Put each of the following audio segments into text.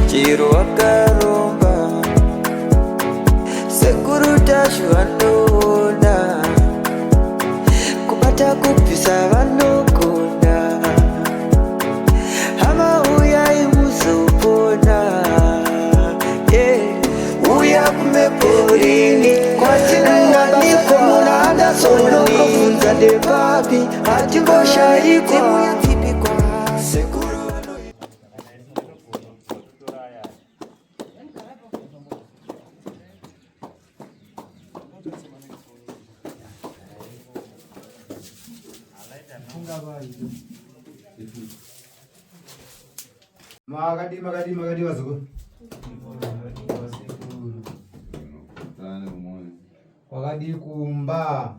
Chero wakaromba, Sekuru Tashu vanoona, kubata kubvisa vanogona. Hama uyai muzopona, yeah. Uya kumeporini kwatinowanikwa muna Anderson, ndepapi hatimboshaikwa. Sekuru vano Makadii, makadii, makadii vazukuru? Kwakadii kumba?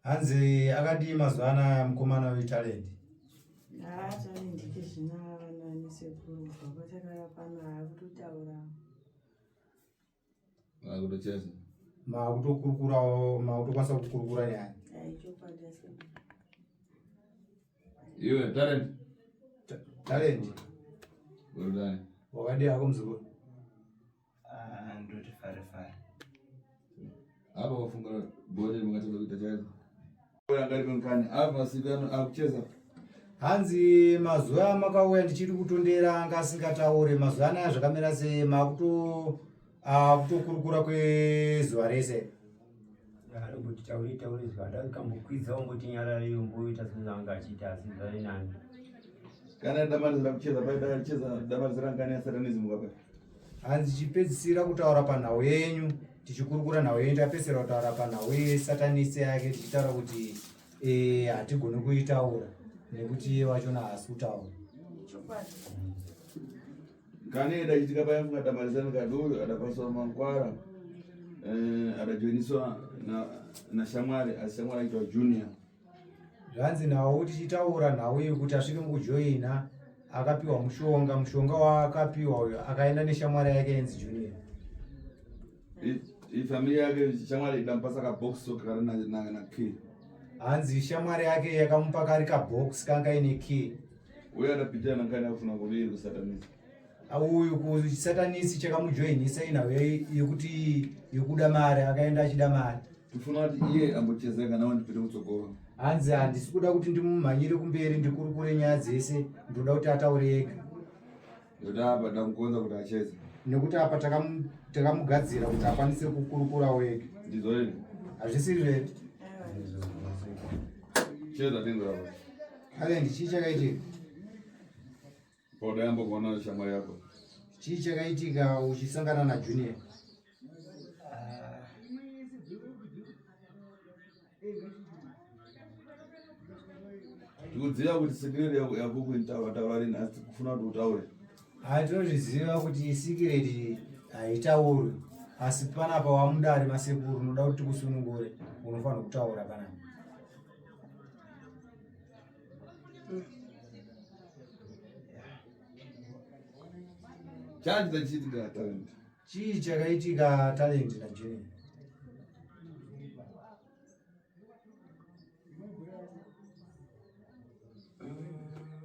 Hanzi akadii mazuva anaya mukomana wetalent? Akutocheza. Makutokurukurawo, makutokwanisa kukurukura nyaya. Iwe talent. Talent. Urudani. Wakadii hako muzukuru? Ah, ndoti fare fare. Apa wafunga bole makatanga kuita chaizvo. Apa masiku ano akucheza. Hanzi mazuva amakauya ndichiri kutondera anga asingataure, mazuva anaya zvakamira sei? Makuto akutokurukura kwezuva rese. Kuti tauri tauri zuva ndakambokwidza wamboti nyarara iyo mboita sezvaanga achiita asi zvave nani. Kana damalizira kucheza paida cheza damalizira ngani ya satanism kapa. Hanzi chipedzisira kutaura panhau yenyu, tichikurukura nhau yenyu, tapedzisira kutaura panhau yesatanist yake tichitaura kuti hatigoni kuitaura nekuti iye wachona haasi kutaura. Kane dachitika paya funga damalizira kaduru adapaswa mangwara. Adajoiniswa na shamwari, asi shamwari aitwa Junior. Zvanzi nhau tichitaura nhau yekuti asvike mukujoina akapiwa mushonga, mushonga waakapiwa uyo akaenda neshamwari yake yenzi Junior. Ifamilia yake shamwari idampasa ka box so kari na key. Hanzi shamwari yake yakamupa kari ka box kanga ine key. Uyo adapitana nkani afuna kuviri kusatanisi. Uyu kusatanisi chakamujoinisa inhau yekuti yekuda mari, akaenda achida mari. Tifuna kuti iye ambocheza kana wandipite kutsogoro. Hanzi handisi kuda kuti ndimumhanyire kumberi ndikurukure nyaya dzese, ndoda kuti ataure ega. Ndoda apa ndamukonza kuti acheze. Nekuti apa takamugadzira kuti akwanise kukurukurawo ega. Ndizvo here? Hazvisiri here? Cheza tinzwa apa. Talent, chii chakaitika? Poda yambo kuona shamwari yako. Chii chakaitika uchisangana na Junior? Tikuziva kuti secret yako kuitaura taura rini asi kufuna kuti utaure. Tinozviziva kuti secret haitaurwi, asi panapa wamudare masekuru unoda kuti tikusunungure, unofanira kutaura panapa. Chachi chiitika talent. Chii chakaitika talent na Junior?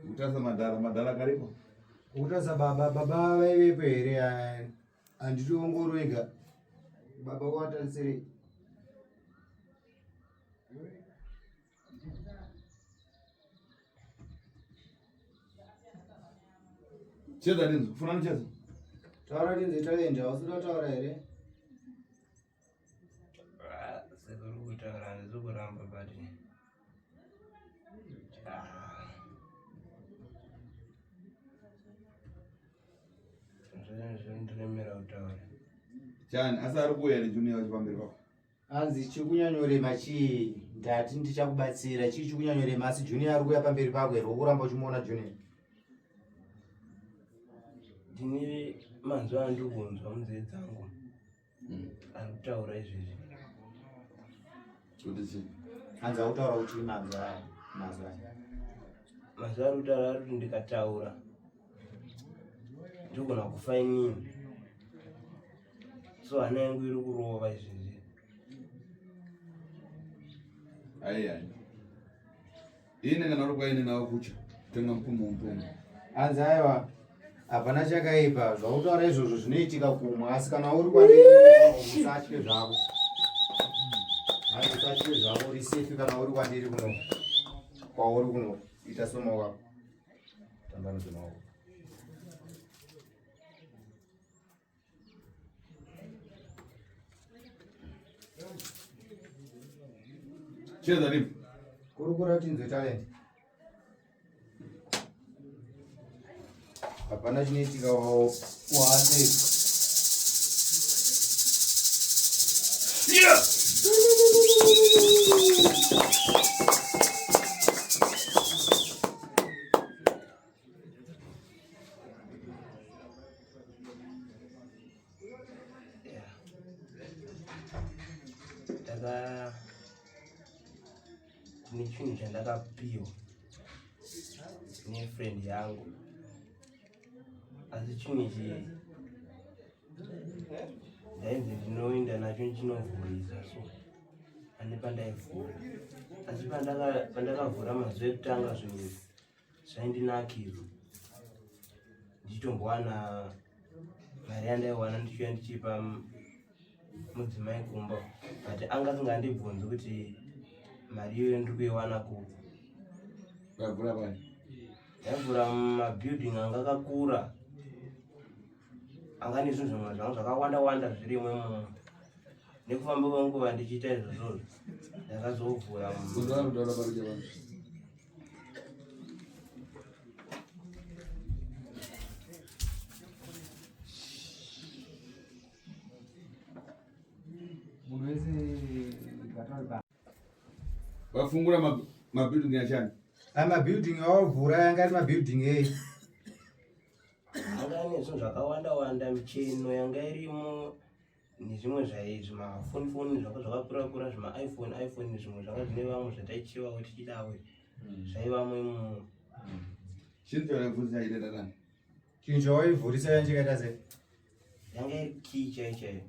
Kutasa madhara, madhara karipo. Kutasa baba, baba vaivepo here? Handitiongorwe ega. Baba watarisirei? Cheza tinzi, kufuna nicheza. Taura tinzi talent, hausi kuda kutaura here? Sekuru kutaura handisi kuramba but zvinondiremera kutaura. Chani, asi ari kuuya neJunior wacho pamberi pako. Hanzi chikunyanyorema chii? Ndati ndichakubatsira. Chii chikunyanyorema? Asi Junior ari kuuya pamberi pako here? Wokuramba uchimuona Junior? Ndine manzwi andiri kunzwa munzeve dzangu. Ari kutaura izvezvi. Kuti chii? Hanzi ari kutaura kuti manzwi aya, manzwi aya. Manzwi ari kutaura ari kuti ndikataura ndogona kufa inini. So hana yangu iri kurova izvezvi. Ai ai. Ine kana uri kwaine nawo kucha tenga mupfumo mupfumo. Hanzi aiwa hapana chakaipa zvautaura izvozvo zvinoitika kumwe asi kana uri kwandiri usatye zvako. Hanzi usatye zvako uri safe kana uri kwandiri kuno. Kwauri kuno ita somaoko ako. Tambanudza maoko. Cheza ripo. Kurukura tinzwe talent. Hapana chinoitika waase. Yeah! Ndaka ndine chinhu chandakapiwa nefriend yangu asi chinhu ichi ndainzi ndinoenda nacho ndichinovhurisa so ane pandaivhura asi pandakavhura mazuva ekutanga zvinhu izvi zvaindinakidza ndichitombowana mari yandaiwana ndichiuya ndichipa mudzimai kumba but anga asingandibvunzi kuti mari iyoyo ndiri kuiwana kupi ndaivhura mabuilding anga akakura anga nezvinhu zvimwe zvanga zvakawanda wanda zvirimo imomo nekufamba kwenguva ndichiita izvozvo ndakazovhura Munhu wese gatauri Vafungura mabuilding achani? Aya mabuilding awavhura yanga ari mabuilding ei? Anga ane zvinhu zvakawanda wanda micheno yanga irimo nezvimwe zvai zvimafonifoni zvanga zvakakura kura zvimaiphone iphone zvimwe zvanga zvine vamwe zvataichivawo tichidawo hmm. zvaivamo imomo chinhu chawaivhurisa chaita nani chinhu chawaivhurisa yange chakaita sei yanga iri key chaiyo chaiyo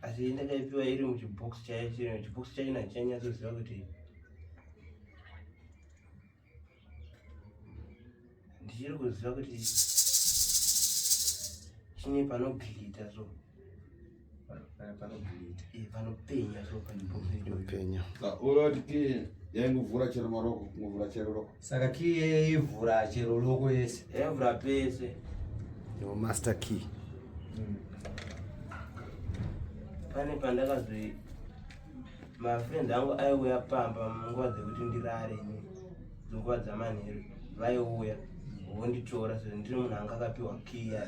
asi ndakaipiwa iri muchibox chaiyo chiro chibox chacho nachanyatsoziva kuti ndichiri kuziva kuti chine panoglita so panopenya so panopenya urati kii yaingovhura chero maroko kungovhura chero roko saka kii yaivhura chero loko yese yaivhura pese no master key mm. Pane pandakazoi mafriends angu aiuya pamba munguva dzekuti ndirare ini dzinguva dzamanheru vaiuya vonditora sezvo ndiri munhu anga akapiwa kiya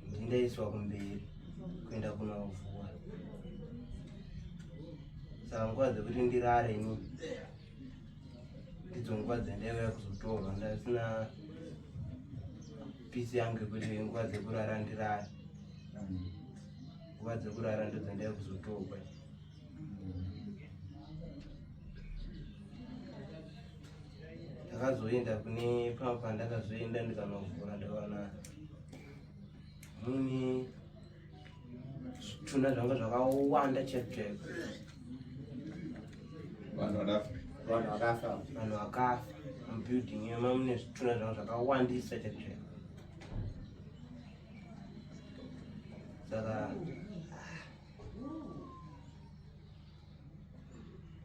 ndindaiswa kumberi kuenda kunovhura saka nguva dzekuti ndirare ini ndidzo nguva dzandaiuya kuzotorwa ndasina pisi yangu yekuti nguva dzekurara ndirare nguva dzekurara ndodzandaiuya kuzotorwa ndakazoenda kune pamwe pandakazoenda ndikanovhura ndikaona mune zvitunha zvanga zvakawanda chaiko chaiko vanhu vakafa vanhu vakafa vanhu vakafa mubuilding iyo mamune zvitunha zvanga zvakawandisa chaiko chaiko saka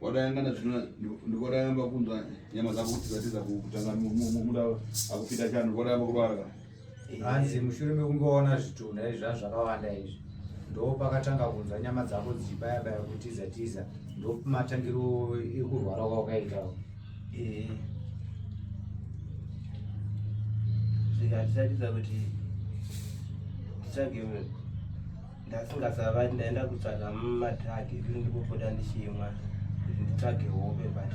wadayangana zvino ndikodayamba kunzwa nyama dzako kuti dzatiza kutanga muda akupinda chano ndikodayamba kurwara ka hanzi mushure mekunge waona zvitunha izvi zvaa zvakawanda izvi ndo pakatanga kunzwa nyama dzako dzichibaya baya kutiza tiza ndo matangiro ekurwara kwawakaita eh. zvikatiratidza kuti titsvage ndasingasavati ndaenda kutsvaga madrug ekuti ndipopota ndichimwa kuti nditsvage hope but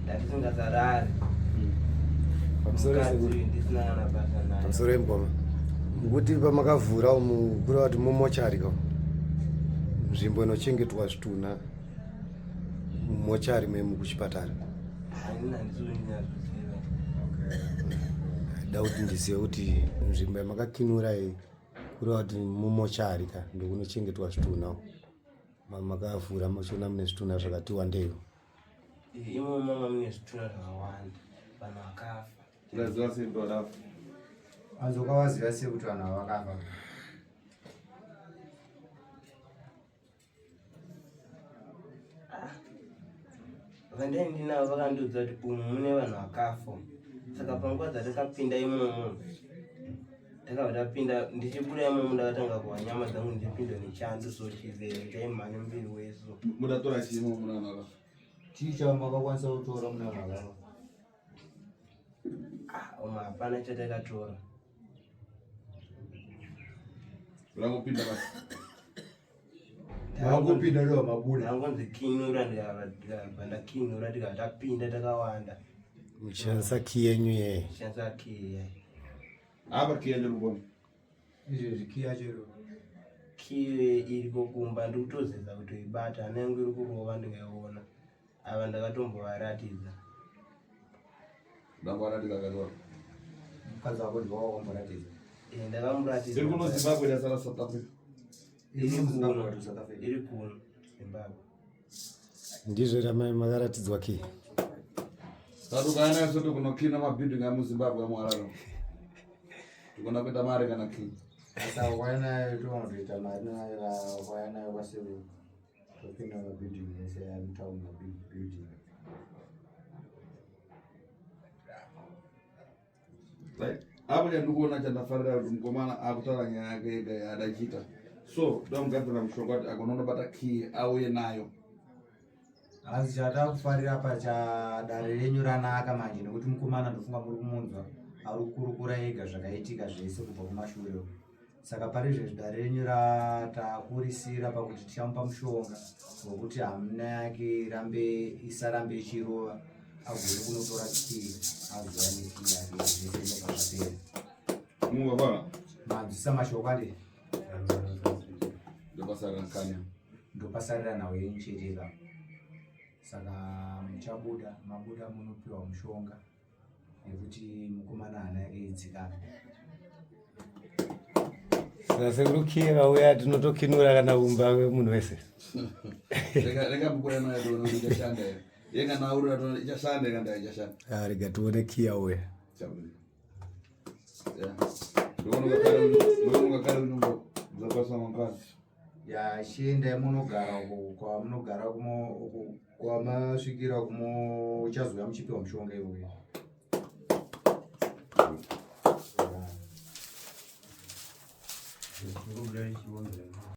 ndatisingasarari ndisina kana basa naye pamusoro yemukoma mukuti pamakavhura umu kureva kuti mumochari ka nzvimbo inochengetwa zvitunha mumochari memu kuchipatara da kuti ndizive kuti nzvimbo yamakakinura iyi Kureva kuti mumochari ka ndokunochengetwa zvitunha uko. Makavhura muchiona mune zvitunha zvakati wandei. Imomo manga mune zvitunha zvakawanda, vanhu vakafa. Ukaziva sei kuti vakafa? Hanzi ukavaziva sei kuti vanhu ava vakafa? Vandai ndinavo vakandiudza kuti umu mune vanhu vakafa. Saka panguva dzatakapinda imomo, takabva tapinda, ndichibuda imomo ndakatanga kuwa nyama dzangu ndichipindwa nechando, so chiveve chaimhanya muviri wese. Mudatora chii imomo mune vanhu vakafa? Chii chamakakwanisa kutora mune vanhu vakafa? Ah, umu hapana chatakatora. Rakupinda basi. Makupinda ndo mabuda. Ndangonzi kinura, ndikabva ndakinura, tikabva tapinda takawanda. Muchishandisa key yenyu yeye. Shandisa key yayi. Apa key yacho rubona. Izvezvi key yacho iro. Key iriko kumba, ndikutozeza kutoibata, hana yangu iri kurova ndikaiona. Ava ndakatombovaratidza. Ndambovaratidza akatora. Mukadzi wako ndiwo wakamboratidza. Eh, ndakamuratidza. Iri kuno Zimbabwe yasara South Africa. Iri kuno, iri kuno Zimbabwe. Ndizvo ramai makaratidzwa key. Saka nayo soto kunokina mabuilding amuZimbabwe amuHarare. Tikona kuita mari kana key. Saka ukauya nayo tonotoita mari nayo, ukauya nayo kwasekuru. Topinda mabuilding ese amutown, mabig building. Right. Apo chandikuona chandafarira kuti mukomana akutaura nyaya yake ega yaadachiita. So ndamugadzira mushonga kuti agona unobata key auye nayo. Hanzi chatakufarira pachadare renyu ranaka manje, nekuti mukomana ndofunga muri kumunzwa ari kukurukura ega zvakaitika zvese kubva kumashure uko. Saka pari izvezvi dare renyu ratakurisira pakuti tichamupa mushonga wekuti hamuna yake irambe isarambe ichirova, agone kunotora kii azoya nekii yake, zvese inobva zvapera. Mungakwana Manzwisisa mashoko adi? Ndopasarira kanya. Ndopasarira nhau yenyu chete ipapo. Saka muchabuda, mabuda munopiwa mushonga nekuti mukomana hana yake idzikana. Saka sekuru kiye vauya tinotokinura kana kumba munhu wese. Rega rega mukura nayo toona kuti ichashanda here. Yega naurira toona ichashanda here kana ichashanda. Ah, rega tione kiya uya. Chabudi. Yeah. Ndinoona kare unombo dzapasa mangwana. Ya, chiendai munogara uko kwamunogara kumo uko kwamasvikira kumo, uchazouya muchipiwa mushonga iwoyo.